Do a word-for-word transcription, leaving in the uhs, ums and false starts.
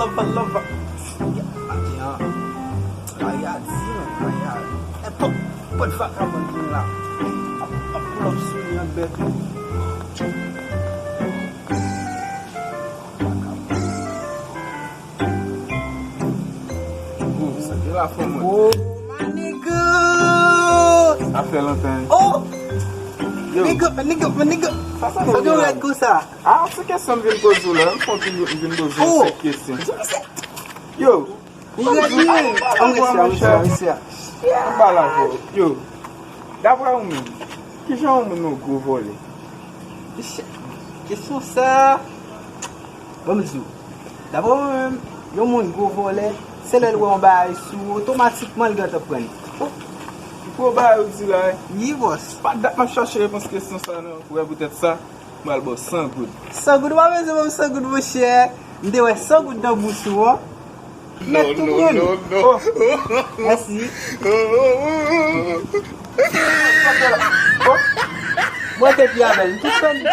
Love, love. Maten an, lari a di, man, lari a. Nenpòt, nenpòt vagabon vin la. Ap, ap pull up sou li an bèt. Vagabon. Oh, sa te la fò mwen. Oh, my nigga. Sa fè lontan. Oh. Yo. Nigga, my nigga, my nigga. Sa, sa te rèd konsa. Ah, se kesyon m vin poze w la. M fon vin, vin poze w se kesyon. Yo. Ou rèd, wi. An respè, an respè, an respè. An ba la vò. Yo. Daprè ou menm, kijan yon moun yon gwo vòlè? Kesyon sa. Bon, m di w. Daprè mwen menm, yon moun gwo vòlè, se lè l wè yon bagay sou ou, otomatikman l gentan pran li. Oh, ki gwo bagay ou di la, wi, bòs. Pa dat m ap chache repons kesyon sa, non. Ou wè poutèt sa, m pral ba w san goud. San goud, ou pa bezwen ban m san goud, monchè. M te wè san goud nan bous ou an. Mèt tou pran li. Oh, mèsi. Oh, mwen te pi avè l. M tou pran li.